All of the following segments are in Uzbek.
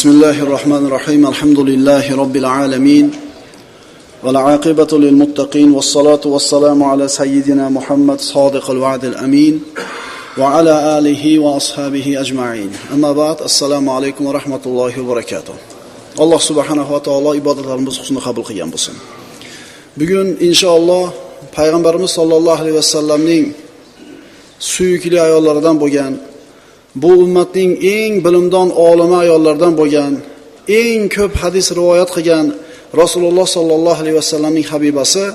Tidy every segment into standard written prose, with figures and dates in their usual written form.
بسم الله الرحمن الرحيم الحمد لله رب العالمين والعاقبة للمتقين والصلاة والسلام على سيدنا محمد صادق الوعد الأمين وعلى آله وأصحابه أجمعين أما بعد السلام عليكم ورحمة الله وبركاته. Alloh subhanahu va taolo ibodatlarimizni husni qabul qilgan bo'lsin. Bugun inshaalloh payg'ambarimiz sollallohu alayhi vasallamning suyukli ayollaridan bo'lgan, bu ummatning eng bilimdon olimi ayollardan bo'lgan, eng ko'p hadis rivoyat qilgan Rasululloh sollallohu alayhi vasallamning habibasi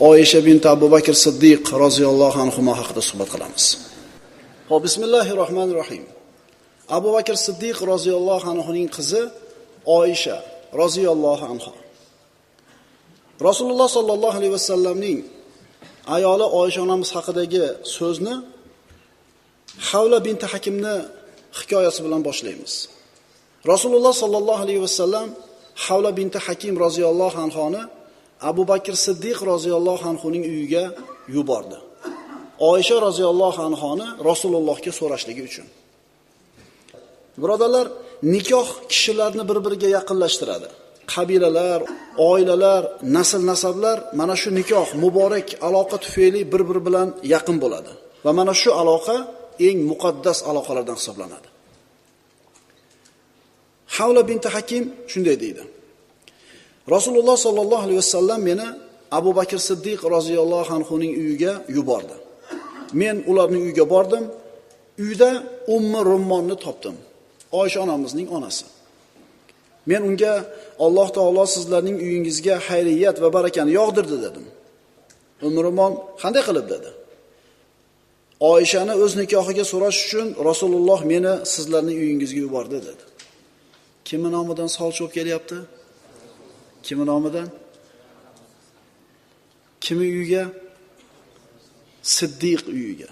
Oysha bint Abu Bakr Siddiq roziyallohu anhuma haqida suhbat qilamiz. Xo'p, bismillahir rohmanir rohim. Abu Bakr Siddiq roziyallohu anhuning qizi Oysha roziyallohu anha. Rasululloh sollallohu alayhi vasallamning ayoli Oysha onamiz haqidagi so'zni Havla binti Hakimni hikoyasi bilan boshlaymiz. Rasululloh sollallohu alayhi vasallam Havla binti Hakim roziyallohu anhoni Abu Bakr Siddiq roziyallohu anhuning uyiga yubordi. Oysha roziyallohu anhoni Rasulullohga so'rashligi uchun. Birodarlar, nikoh kishilarni bir-biriga yaqinlashtiradi. Qabilalar, oilalar, nasl-nasablar mana shu nikoh muborak aloqa tufayli bir-biri bilan yaqin bo'ladi va mana shu aloqa eng muqaddas aloqalardan hisoblanadi. Havla binti Hakim shunday deydi. Rasululloh sollallohu alayhi vasallam meni Abu Bakr Siddiq roziyallohu anhuning uyiga yubordi. Men ularning uyiga bordim. Uyda Ummi Rummonni topdim. Oysha onamizning onasi. Men unga Alloh taolo sizlarning uyingizga xayriyat va barakani yog'dirdi dedim. Ummi Rummon qanday qilib dedi. Oyshani o'z nikohiga so'rash uchun Rasululloh meni sizlarning uyingizga yubordi dedi. Kimning nomidan solchi bo'lib kelyapti? Kimning nomidan? Kimning uyiga? Siddiq uyiga.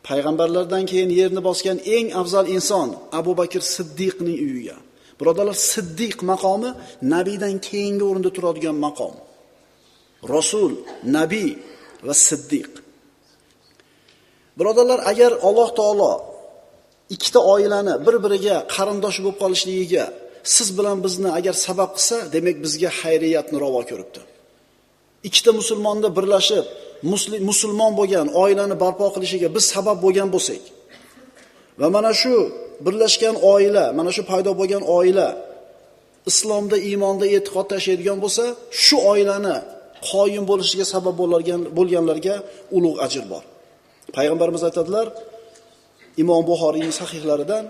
Payg'ambarlardan keyin yerni bosgan eng afzal inson Abu Bakr Siddiqning uyiga. Birodarlar, Siddiq maqomi nabiydan keyingi o'rinda turadigan maqom. Rasul, nabiy va Siddiq. Birodarlar, agar Alloh taolo ikkita oilani bir-biriga qarindosh bo'lib qolishligiga siz bilan bizni agar sabab qilsa, demak bizga xayriyatni ravo ko'ribdi. Ikkita musulmonni birlashib, musulmon bo'lgan oilani barpo qilishiga biz sabab bo'lgan bo'lsak va mana shu birlashgan oila, mana shu paydo bo'lgan oila islomda, iymonda e'tiqod tashlaydigan bo'lsa, shu oilani qoyim bo'lishiga sabab bo'lganlarga ulug' ajr bor. Payg'ambarimiz aytadilar, Imom Buxoriyning sahihlaridan: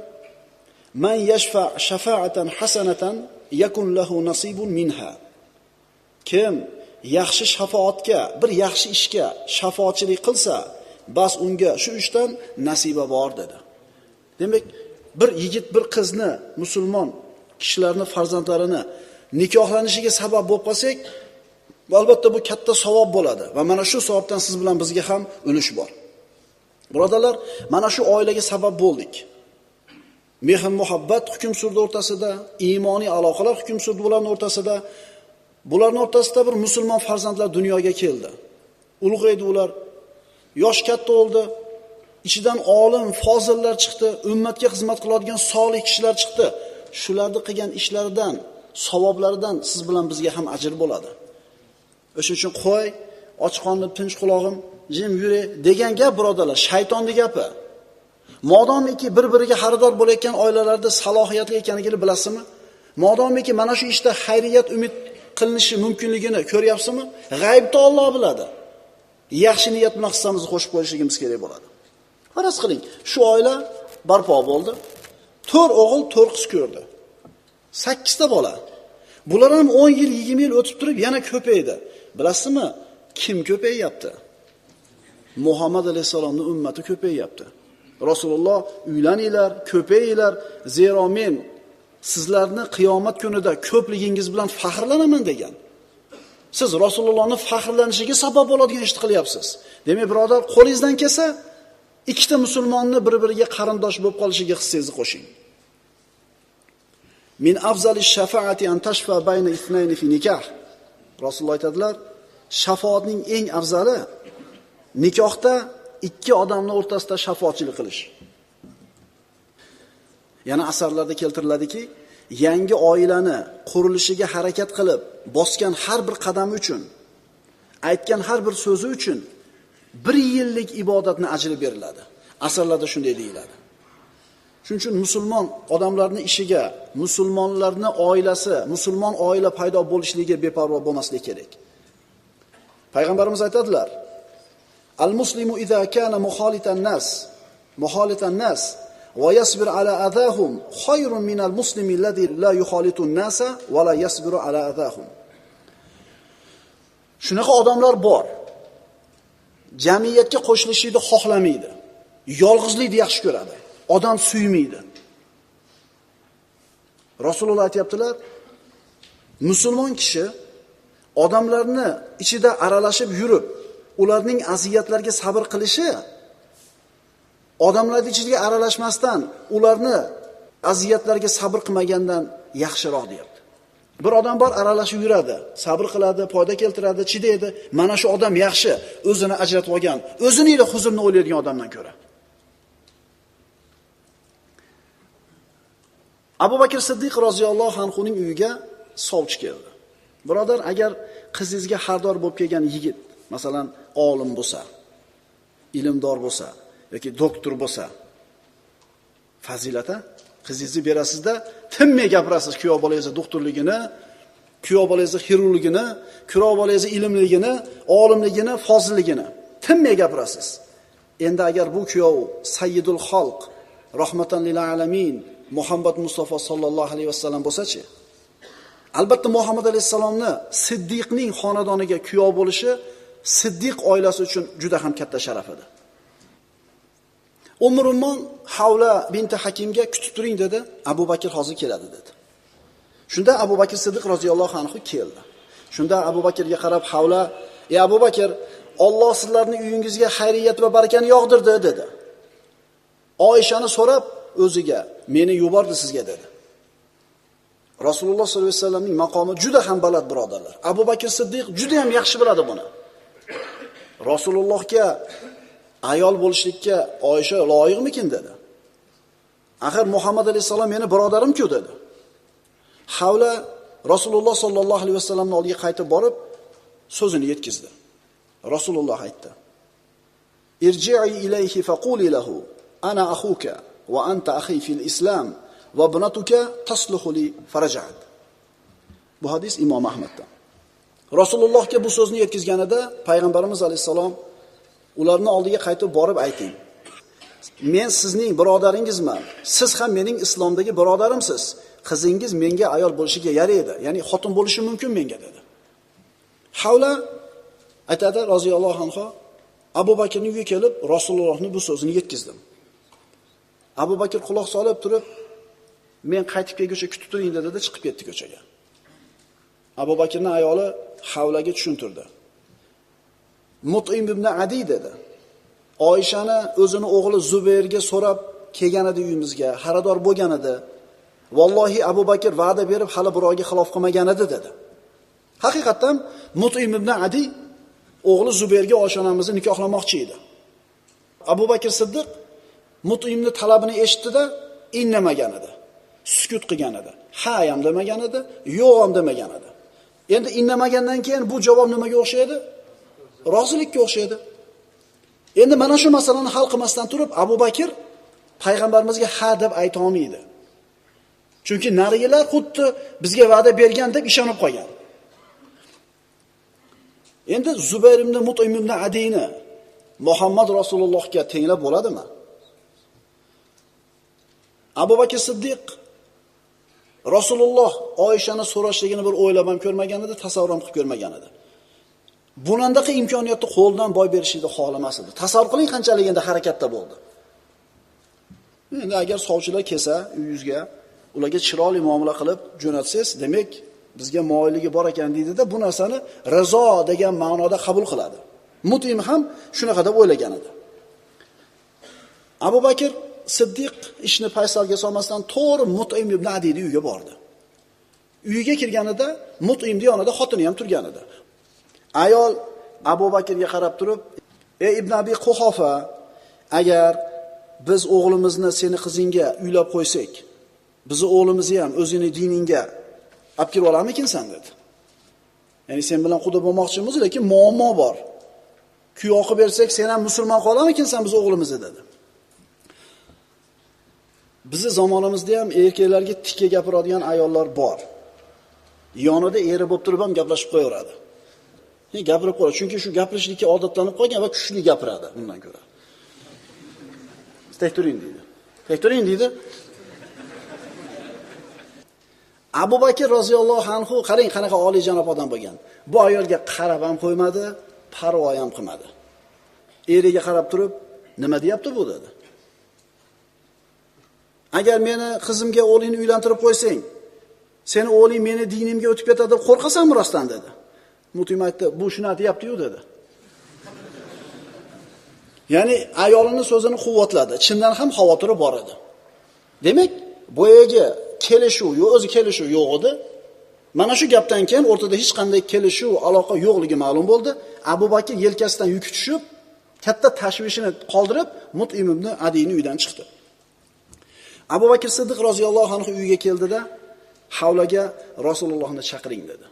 "Man yashfa shafa'atan hasanatan yakun lahu nasibun minha." Kim yaxshi shafoatga, bir yaxshi ishga shafoatchilik qilsa, bas unga shu ishdan nasiba bor dedi. Demak, bir yigit bir qizni, musulmon kishilarning farzandlarini nikohlanishiga sabab bo'lib qolsak, albatta bu katta savob bo'ladi va mana shu savobdan siz bilan bizga ham ulush bor. Birodarlar, mana shu oilaga sabab bo'ldik. Mehr-muhabbat hukm surdi o'rtasida, iymoniy aloqalar hukm surdi bularning o'rtasida. Bularning o'rtasida bir musulmon farzandlar dunyoga keldi. Ulg'aydi ular, yosh katta bo'ldi. Ichidan olim, fozillar chiqdi, ummatga xizmat qiladigan solih kishilar chiqdi. Shularni qilgan ishlaridan, savoblaridan siz bilan bizga ham ajr bo'ladi. O'shuning uchun qo'y, och qornim, tinch qulog'im, jim yure degan gap birodarlar, shaytonning gapi. Modomiki bir-biriga xaridor bo'layotgan oilalarda salohiyatli ekanligini bilasizmi? Modomiki mana shu ishda xayriyat umid qilinishi mumkinligini ko'ryapsizmi? G'aybni Alloh biladi. Yaxshi niyat bilan hissamizni qo'shib qo'yishligimiz kerak bo'ladi. Faraz qiling, shu oila barpo bo'ldi. 4 o'g'il, 4 qiz ko'rdi. 8 ta bola. Bular ham 10 yil, 20 yil o'tib turib yana ko'paydi. Bilasizmi, kim ko'payyapti? Muhammad alayhisalomning ummati ko'payyapti. Rasululloh uylaninglar, ko'payinglar, zero men sizlarni qiyomat kunida ko'pligingiz bilan faxrlanaman degan. Siz Rasulullohning faxrlanishiga sabab bo'ladigan ishni qilyapsiz. Demak, birodar, qo'lingizdan kelsa ikkita musulmonni bir-biriga qarindosh bo'lib qolishiga hissangizni qo'shing. Min afzali shafaati an tashfa bayna ithnayni fi nikah. Rasululloh aytadilar, shafoatning eng afzali nikohda ikki odamning o'rtasida shafoatchilik qilish. Yana asarlarda keltiriladiki, yangi oilani qurilishiga harakat qilib, bosgan har bir qadami uchun, aytgan har bir so'zi uchun 1 yillik ibodatni ajri beriladi. Asarlarda shunday deyiladi. Shuning uchun musulmon odamlarning ishiga, musulmonlarning oilasi, musulmon oila paydo bo'lishligiga beparvo bo'lmaslik kerak. Payg'ambarimiz aytadilar: Al-muslimu idza kana mukhalitan nas va yasbir ala adahum khayrun minal muslimi alladhi la yukhalitu an-nasa va la yasbiru ala adahum. Shunaqa odamlar bor. Jamiyatga qo'shilishni xohlamaydi. Yolg'izlikni yaxshi ko'radi. Odam suymaydi. Rasululloh aytayaptilar, musulmon kishi odamlarni ichida aralashib yurib, ularning aziyatlariga sabr qilishi, odamlarning ichiga aralashmasdan ularni aziyatlariga sabr qilmagandan yaxshiroq deyapti. Bir odam bor, aralashib yuradi, sabr qiladi, foyda keltiradi, chidaydi. Mana shu odam yaxshi, o'zini ajratib olgan, o'zini ila huzurni o'ylaydigan odamdan ko'ra. Abu Bakr Siddiq roziyallohu anhuning uyiga sovchi keldi. Birodar, agar qizingizga xardor bo'lib kelgan yigit, masalan, olim bo'lsa, ilmdor bo'lsa yoki doktor bo'lsa, fazilata qizingizni berasizda, tinmay gapirasiz kuyov bolangizni doktorligini, kuyov bolangizni xirurgligini, kuyov bolangizni ilmligini, olimligini, fozilligini tinmay gapirasiz. Endi agar bu kuyov Sayyidul Xalq, rahmatan lil alamin Muhammad Mustafa sallallohu alayhi vasallam bo'lsa-chi? Albatta Muhammad alayhissalomni Siddiqning xonadoniga kuyov bo'lishi Siddiq oilasi uchun juda ham katta sharaf edi. Ummu Rumon Havla binti Hakimga kutib turing dedi, Abu Bakr hozir keladi dedi. Shunda Abu Bakr Siddiq roziyallohu anhu keldi. Shunda Abu Bakrga qarab Havla, "Ey Abu Bakr, Alloh sizlarning uyingizga xayriyat va barakani yog'dirdi" dedi. Oyishani so'rab o'ziga, "Meni yubordi sizga" dedi. Rasululloh sollallohu alayhi vasallamning maqomi juda ham baland, birodarlar. Abu Bakr Siddiq juda ham yaxshi biladi buni. Rasulullohga ayol bo'lishlikka Oysha loyiqmikin dedi. Axir Muhammad alayhisalom meni birodarim-ku dedi. Havla Rasululloh sollallohu alayhi vasallamning oldiga qaytib borib so'zini yetkazdi. Rasululloh aytdi: "Irji'i ilayhi faquli lahu ana akhuka va anta akhi fil islam va ibnatuka tasluhu li farajat." Bu hadis Imom Ahmaddan. Rasulullohga bu so'zni yetkazganida payg'ambarimiz alayhisalom ularning oldiga qaytib borib ayting. Men sizning birodaringizman. Siz ham mening islomdagi birodarimsiz. Qizingiz menga ayol bo'lishiga yaraydi. Ya'ni xotin bo'lishi mumkin menga dedi. Havla aytadi roziyallohu anhu, Abu Bakrning uyiga kelib Rasulullohning bu so'zini yetkazdim. Abu Bakr quloq solib turib, men qaytib kelguncha kutib turing dedi, chiqib ketdi ko'chaga. Abu Bakrning ayoli Havlaga tushuntirdi. Mut'im ibn Adi dedi. Oyishani o'zini o'g'li Zubayrga so'rab kelgan edi uyimizga, xaridor bo'lgan edi. Vallohi Abu Bakr va'da berib hali birovga xilof qilmagan edi dedi. Haqiqatan Mut'im ibn Adi o'g'li Zubayrga Oysha onamizni nikohlamoqchi edi. Abu Bakr Siddiq Mut'imning talabini eshitdi-da, indamagan edi. Sukut qilgan edi. Ha ham demagan edi, yo'q ham demagan edi. Endi indamagandan keyin bu javob nimaga o'xshaydi? Rozilikka o'xshaydi. Endi mana shu masalani hal qilmasdan turib Abu Bakr payg'ambarimizga ha deb ayta olmaydi. Chunki narigilar xuddi bizga va'da bergan deb ishonib qolgan. Endi Zubayr ibn Mut'im ibn Adiyni Muhammad Rasulullohga tenglab bo'ladimi? Abu Bakr Siddiq Rasululloh Oyishani so'rashligini bir o'ylab ham ko'rmagan edi, tasavvur ham qilib ko'rmagan edi. Bunandaqa imkoniyatni qo'ldan boy berishni xohlamas edi. Tasavvur qiling qanchalik endi harakatda bo'ldi. Endi agar sovchilar kelsa uyingizga, ularga chiroyli muomala qilib jo'natsangiz, demak bizga moyilligi bor ekan deydi-da, bu narsani rizo degan ma'noda qabul qiladi. Mut'im ham shunaqa deb o'ylagan edi. Abu Bakr Siddiq ishni paysalga solmasdan to'g'ri Mut'im ibn Adiyning uyiga bordi. Uyiga kirganida Mut'imning yonida xotini ham turgan edi. Ayol Abu Bakrga qarab turib, "Ey Ibn Abi Quhofa, agar biz o'g'limizni seni qizingga uylab qo'ysak, Bizi o'g'limizni ham o'zini diningga olib kirib olarmikinsan dedi. Ya'ni sen bilan quda bo'lmoqchimiz, lekin muammo bor. Kuyov qilib bersak, sen ham musulmon qolarmikinsan biz o'g'limizni dedi. Bizi zamonimizda ham erkaklarga tikka gapiradigan ayollar bor. Yonida eri bo'lib turib ham gaplashib qo'yaveradi. Gapirib qo'yadi, chunki shu gapirishlikka odatlanib qolgan va kuchli gapiradi undan ko'ra. Tek turing deydi. Tek turing deydi. Abu Bakr roziyallohu anhu qarang qanaqa oliyjanob odam bo'lgan. Bu ayolga qarab ham qo'ymadi, parvo ham qilmadi. Eriga qarab turib, nima deyapti bu dedi. Agar meni qizimga o'g'lingni uylantirib qo'ysang, seni o'g'ling meni dinimga o'tib ketadi deb qo'rqasanmi rostdan dedi. Mutim aytdi, bu shuni deyapti-yu dedi. Ya'ni ayolining so'zini quvvatladi. Chindan ham xavotiri bor edi. Demak, boyagi kelishuv, yo'q, o'zi kelishuv yo'q edi. Mana shu gapdan keyin o'rtada hech qanday kelishuv, aloqa yo'qligi ma'lum bo'ldi. Abu Bakr yelkasidan yuki tushib, katta tashvishini qoldirib, Mut'im ibn Adiyning uyidan chiqdi. Abu Bakr Siddiq roziyallohu anhu uyga keldida, havlaga Rasulullohni chaqiring dedi.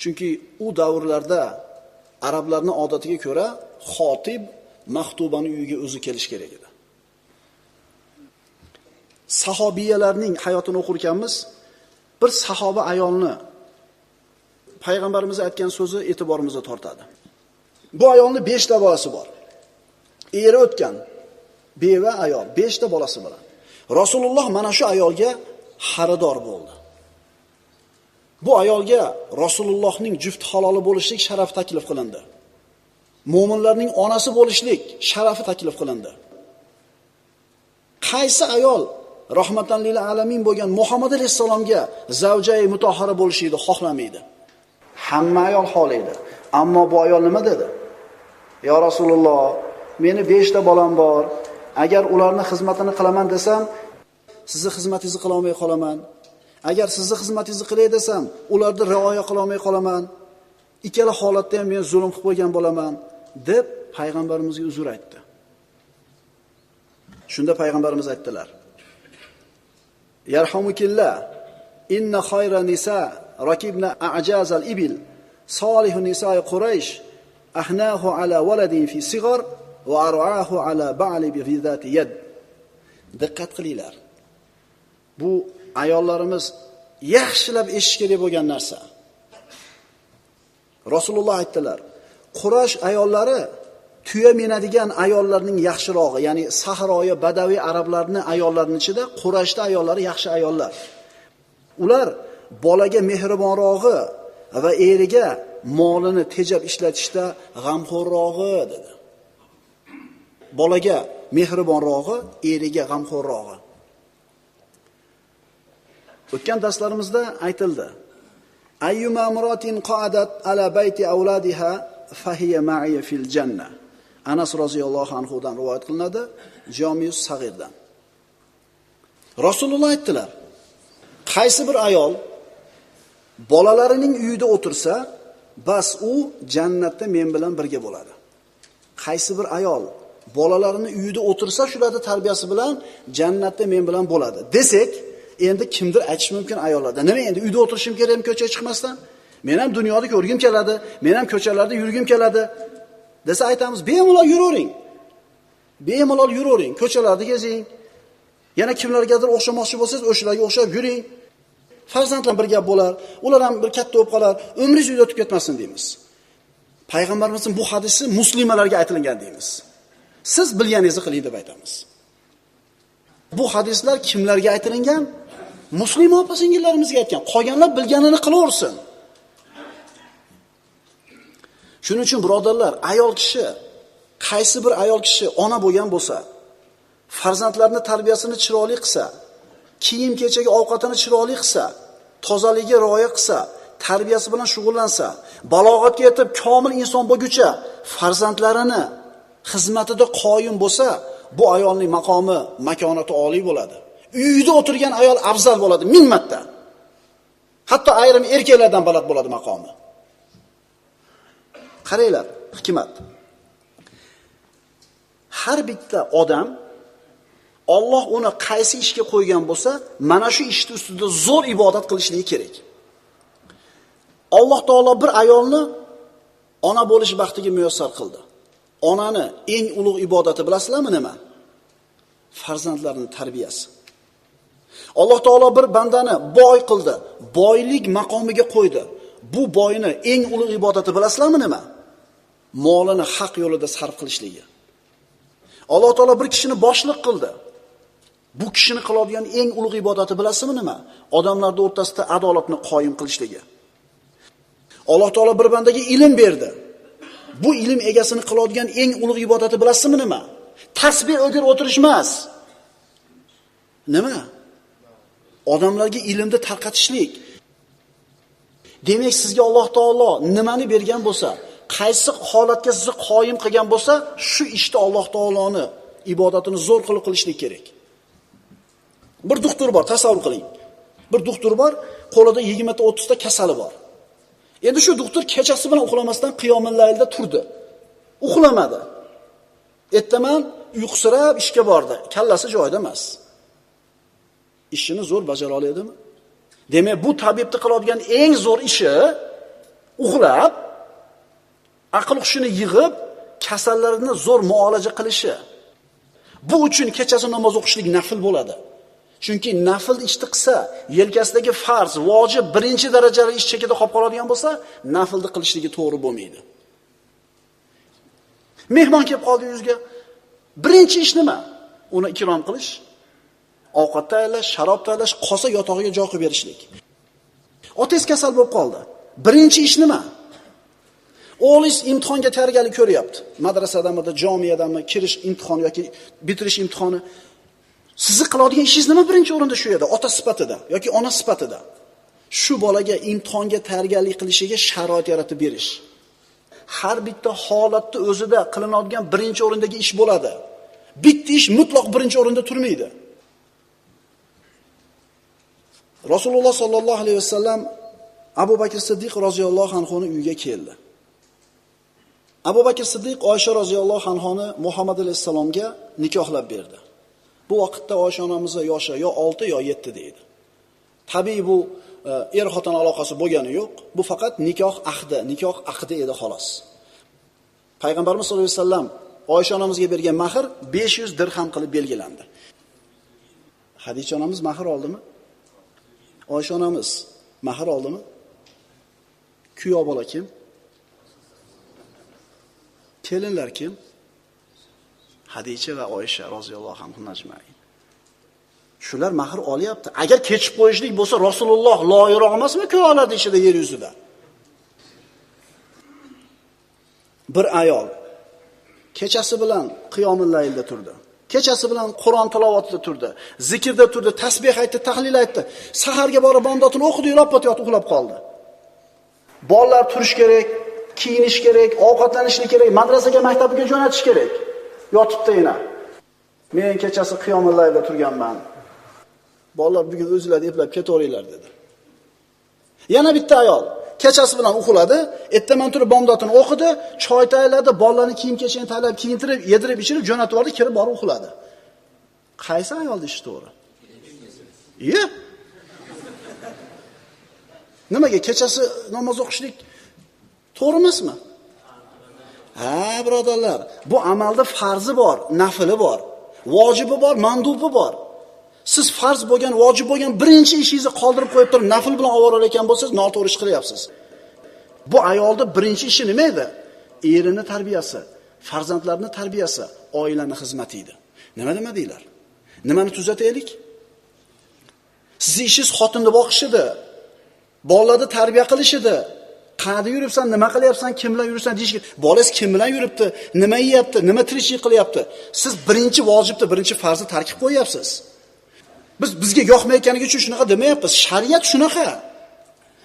Chunki u davrlarda arablarning odatiga ko'ra xotib maxtubani uyiga o'zi kelish kerak edi. Sahobiyalarning hayotini o'qirkanmiz, bir sahoba ayolni payg'ambarimiz aytgan so'zi e'tiborimizni tortadi. Bu ayolning 5 ta bolasi bor. Eri o'tgan beva ayol, 5 ta bolasi bilan. Rasululloh mana shu ayolga xaridor bo'ldi. Bu ayolga Rasulullohning juft haloli bo'lishlik sharafi taklif qilindi. Mo'minlarning onasi bo'lishlik sharafi taklif qilindi. Qaysi ayol rahmatan lil alamin bo'lgan Muhammad alayhissalomga zavjai mutahhara bo'lishini xohlamaydi? Hamma ayol xohlaydi. Ammo bu ayol nima dedi? Ya Rasululloh, meni 5 ta bolam bor. Agar ularning xizmatini qilaman desam, sizni xizmatingizni qila olmay qolaman. Agar sizni xizmatingizni qilay desam, ularni rioya qila olmay qolaman. Ikkala holatda ham men zulm qilib qo'ygan bo'laman deb payg'ambarimizga uzr aytdi. Shunda payg'ambarimiz aytdilar: Yarhamukillah, inna khayra nisa rakibna a'jazal ibil, solihu nisa'i Quraysh, ahnahu ala waladin fi sigar va ar'ahu ala ba'li bi ghidati yad. Diqqat qilinglar. Bu ayollarimiz yaxshilab eshitish kerak bo'lgan narsa. Rasululloh aytdilar, Quraysh ayollari tuya minadigan ayollarning yaxshirog'i, ya'ni sahroyi badaviy arablarning ayollarining ichida Qurayshda ayollari yaxshi ayollar. Ular bolaga mehribonrog'i va eriga molini tejab ishlatishda g'amxo'rrog'i dedi. Bolaga mehribonrog'i, eriga g'amxo'rrog'i. O'tgan darslarimizda aytildi. Ayyuma imratin qa'adat ala bayti awladiha fahiya ma'iya fil janna. Anas roziyallohu anhu dan rivoyat qilinadi, Jamius Sag'irdan. Rasululloh aytdilar, qaysi bir ayol bolalarining uyida o'tirsa, bas u jannatda men bilan birga bo'ladi. Qaysi bir ayol bolalarini uyida o'tirsa, shularning tarbiyasi bilan jannatda men bilan bo'ladi desak, endi kimdir aytish mumkin ayollarda. Nima endi uyda o'tirishim kerakmi ko'chaga chiqmasdan? Men ham dunyoda ko'rgim keladi, men ham ko'chalarda yurgim keladi desa aytamiz, bemalol yuravering. Bemalol yuravering, ko'chalarda gezing. Yana kimlargadir o'xshamoqchi bo'lsangiz, o'shalarga o'xshab yuring. Farzandlar bir gap bo'lar, ular ham bir katta bo'lib qolar, umringiz uyda o'tib ketmasin deymiz. Payg'ambarimizning bu hadisi muslimalarga aytilgan deymiz. Siz bilganingizni qiling deb aytamiz. Bu hadislar kimlarga aytilgan? Musulmon opa-singillarimizga aytgan. Qolganlar bilganini qilaversin. Shuning uchun birodarlar, ayol kishi, qaysi bir ayol kishi ona bo'lgan bo'lsa, farzandlarini tarbiyasini chiroyli qilsa, kiyim-kechagi ovqatini chiroyli qilsa, tozaligiga rioya qilsa, tarbiyasi bilan shug'ullansa, balog'atga yetib komil inson bo'lguncha farzandlarini xizmatida qoyim bo'lsa, bu ayolning maqomi, makonati oliy bo'ladi. Uyda o'tirgan ayol afzal bo'ladi 1000 marta. Hatto ayrim erkaklardan baland bo'ladi maqomi. Qaranglar, hikmat. Har bitta odam Alloh uni qaysi ishga qo'ygan bo'lsa, mana shu ishning ustida zo'r ibodat qilishligi kerak. Alloh taolo bir ayolni ona bo'lish baxtiga muyassar qildi. Onani eng ulug' ibodati bilasizlarmi nima? Farzandlarning tarbiyasi. Alloh taolo bir bandani boy qildi, boylik maqomiga qo'ydi. Bu boyni eng ulug' ibodati bilasizlarmi nima? Molini haq yo'lida sarf qilishligi. Alloh taolo bir kishini boshliq qildi. Bu kishini qiladigan eng ulug' ibodati bilasizmi nima? Odamlarning o'rtasida adolatni qoyim qilishligi. Alloh taolo bir bandaga ilm berdi. Bu ilm egasini qiladigan eng ulug' ibodati bilasizmi nima? Tasbih o'gir o'tirish emas. Nima? Odamlarga ilmni tarqatishlik. Demak, sizga Alloh taolo nimani bergan bo'lsa, qaysi holatga sizni qoyim qilgan bo'lsa, shu ishda Alloh taoloni ibodatini zo'r qilib qilishlik kerak. Bir doktor bor, tasavvur qiling. Bir doktor bor, qo'lida 20 ta 30 ta kasali bor. Endi shu doktor kechasi bilan uxlamasdan qiyomul laylda turdi. Uxlamadi. Ertaman uyqusirab ishga bordi. Kallasi joyida emas. Ishini zo'r bajara oladimi? Demak, bu tabibni qiladigan eng zo'r ishi uxlab, aql hushini yig'ib, kasallarni zo'r muolaja qilishi. Bu uchun kechasi namoz o'qishlik nafl bo'ladi. Chunki nafl ishni qilsa, yelkasidagi farz, vojib birinchi darajali ish chekida qolib qoladigan bo'lsa, naflni qilishligi to'g'ri bo'lmaydi. Mehmon kelib qoldi yuzga. Birinchi ish nima? Uni ikrom qilish, ovqat tayyorlash, sharob tayyorlash, qolsa yotog'iga joy qilib berishlik. Otangiz kasal bo'lib qoldi. Birinchi ish nima? O'g'lingiz imtihonga tayyorgarlik ko'ryapti. Madrasadami, jomiyadami, kirish imtihoni yoki bitirish imtihoni. Sizni qiladigan ishingiz nima birinchi o'rinda shu yerda, ota sifatida yoki ona sifatida? Shu bolaga imtihonga tayyorgarlik qilishiga sharoit yaratib berish. Har bitta holatda o'zida qilinadigan birinchi o'rindagi ish bo'ladi. Bitta ish mutlaq birinchi o'rinda turmaydi. Rasululloh sallallohu alayhi vasallam Abu Bakr Siddiq roziyallohu anhu ning uyiga keldi. Abu Bakr Siddiq Oysha roziyallohu anhoni Muhammad alayhissalomga nikohlab berdi. Bu vaqtda Oysha onamiz yoshi yo 6 yo 7 deydi. Tabiiy bu er-xotin aloqasi bo'lgani yo'q. Bu faqat nikoh ahdi, nikoh aqdi edi xolos. Payg'ambarimiz sollallohu alayhi vasallam Oysha onamizga bergan mahr 500 dirham qilib belgilandi. Hadicha onamiz mahr oldimi? Oysha onamiz mahr oldimi? Kuyov bola kim? Kelinlar kim? Hadicha va Oysha roziyallohu anhum ajmain. Shular mahr olyapti. Agar kechib qo'yishlik bo'lsa, Rasululloh loyiqroq emasmi kuyovlarning ichida yer yuzida? Bir ayol kechasi bilan qiyomul laylda turdi. Kechasi bilan Qur'on tilovatida turdi, zikrda turdi, tasbih aytdi, tahlil aytdi. Saharga borib bomdodini o'qidi, yotib yotib uxlab qoldi. Bolalar turish kerak, kiyinish kerak, ovqatlanish kerak, madrasaga, maktabga jo'natish kerak. Yotibdi yana. Men kechasi qiyomul laylda turganman. Bolalar bugun o'zlari eplab ketaveringlar dedi. Yana bitta ayol kechasi bilan uxladi, ertaman turib bomdodini o'qidi, choy tayyorladi, bolalarni kiyim-kechagini tayyorlab, kiyintirib, yedirib, ichirib jo'natib yubordi, kirib borib uxladi. Qaysi ayolning ishi to'g'ri? Iye. Nimaga kechasi namoz o'qishlik to'g'ri emasmi? Ha, birodarlar, bu amalda farzi bor, nafli bor, vojibi bor, mandubi bor. Siz farz bo'lgan, vojib bo'lgan birinchi ishingizni qoldirib qo'yib turib, nafl bilan ovora ekan bo'lsangiz, noto'g'ri ish qilyapsiz. Bu ayolning birinchi ishi nima edi? Erini tarbiyasi, farzandlarini tarbiyasi, oilani xizmati edi. Nima nima deylar? Nimani tuzataylik? Sizning ishingiz xotinni boqish edi, bolalarni tarbiya qilish edi. Qayerda yuribsan, nima qilyapsan, kim bilan yuribsan deyish. Bolangiz kim bilan yuribdi, nima yeyapti, nima tirikchilik qilyapti? Siz birinchi vojibni, birinchi farzni tark qilib qo'yapsiz. Biz bizga yoqmayotganligi uchun shunaqa demayapmiz. Shariat shunaqa.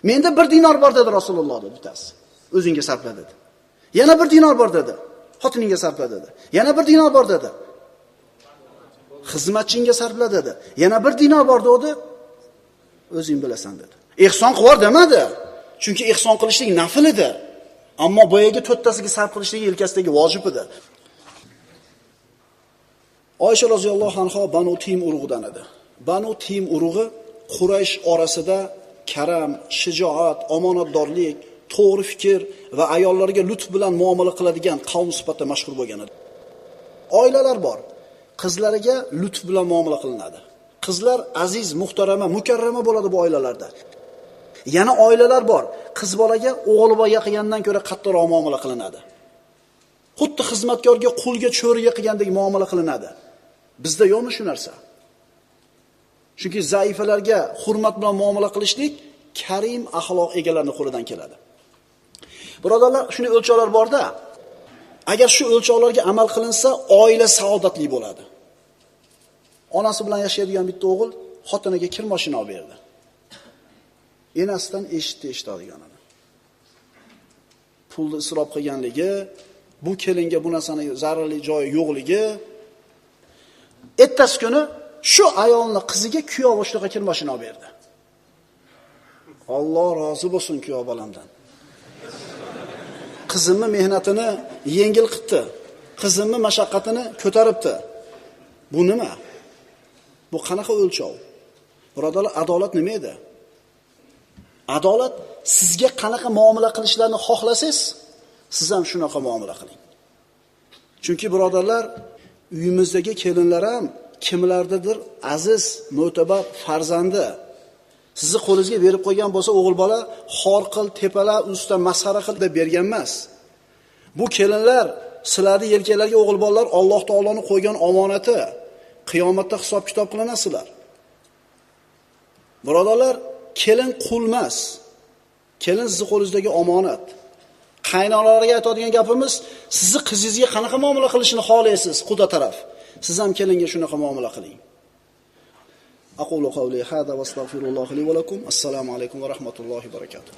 Menda 1 dinor bor dedi Rasululloh dedi bittasi. O'zingga sarfla dedi. Yana 1 dinor bor dedi. Xotiningga sarfla dedi. Yana 1 dinor bor dedi. Xizmatchingga sarfla dedi. Yana 1 dinor bor dedi. O'zing bilasan dedi. Ehson qilib demadi. Chunki ehson qilishlik nafl edi. Ammo boyagi to'rttasiga sarf qilishligi yelkasidagi vojib edi. Oysha roziyallohu anha Banu Tim urug'idan edi. Banu Tim urug'i Quraysh orasida karam, shijoat, omonatdorlik, to'g'ri fikr va ayollarga lutf bilan muomala qiladigan qavm sifatida mashhur bo'lgan edi. Oilalar bor. Qizlariga lutf bilan muomala qilinadi. Qizlar aziz, muhtarama, mukarrama bo'ladi bu oilalarda. Yana oilalar bor. Qiz bolaga o'g'il bolaga qilgandan ko'ra qattiqroq muomala qilinadi. Xuddi xizmatkorga, qulga, cho'riga qilgandek muomala qilinadi. Bizda yo'qmi shu narsa? Chunki zaifalarga hurmat bilan muomala qilishlik karim axloq egalarining qo'lidan keladi. Birodarlar, shunday o'lchovlar borda, agar shu o'lchovlarga amal qilinsa, oila saodatli bo'ladi. Onasi bilan yashaydigan bitta o'g'il xotiniga kir mashina olib berdi. Enasidan eshitdi eshitadiganini. Pulni isrof qilganligi, bu kelinga bu narsani zararli joyi yo'qligi. Ertasi kuni shu ayolni qiziga kuyov shunaqa kir mashina olib berdi. Alloh rozi bo'lsin kuyov bolamdan. Qizimni mehnatini yengil qildi. Qizimni mashaqqatini ko'taribdi. Bu nima? Bu qanaqa o'lchov? Birodarlar, adolat nima edi? Adolat sizga qanaqa muomala qilishlarini xohlasangiz, siz ham shunaqa muomala qiling. Chunki birodarlar, uyimizdagi kelinlar ham kimlardadir aziz, mo'tabar farzandi. Sizni qo'lingizga berib qo'ygan bo'lsa, o'g'il bola xor qil, tepala, ustidan masxara qil deb bergan emas. Bu kelinlar sizlarning yelkalarga o'g'il bolalar Alloh taoloning qo'ygan omonati. Qiyomatda hisob-kitob qilinasizlar. Birodarlar, kelin qul emas. Kelin sizni qo'lingizdagi omonat. Qaynonalarga aytadigan gapimiz, sizni qizingizga qanaqa muomala qilishini xohlaysiz, quda taraf. Siz ham kelinga shunaqa muomala qiling. Aqulu qawli hada va astagfirullohi li va lakum. Assalomu alaykum va rahmatullohi va barakatuh.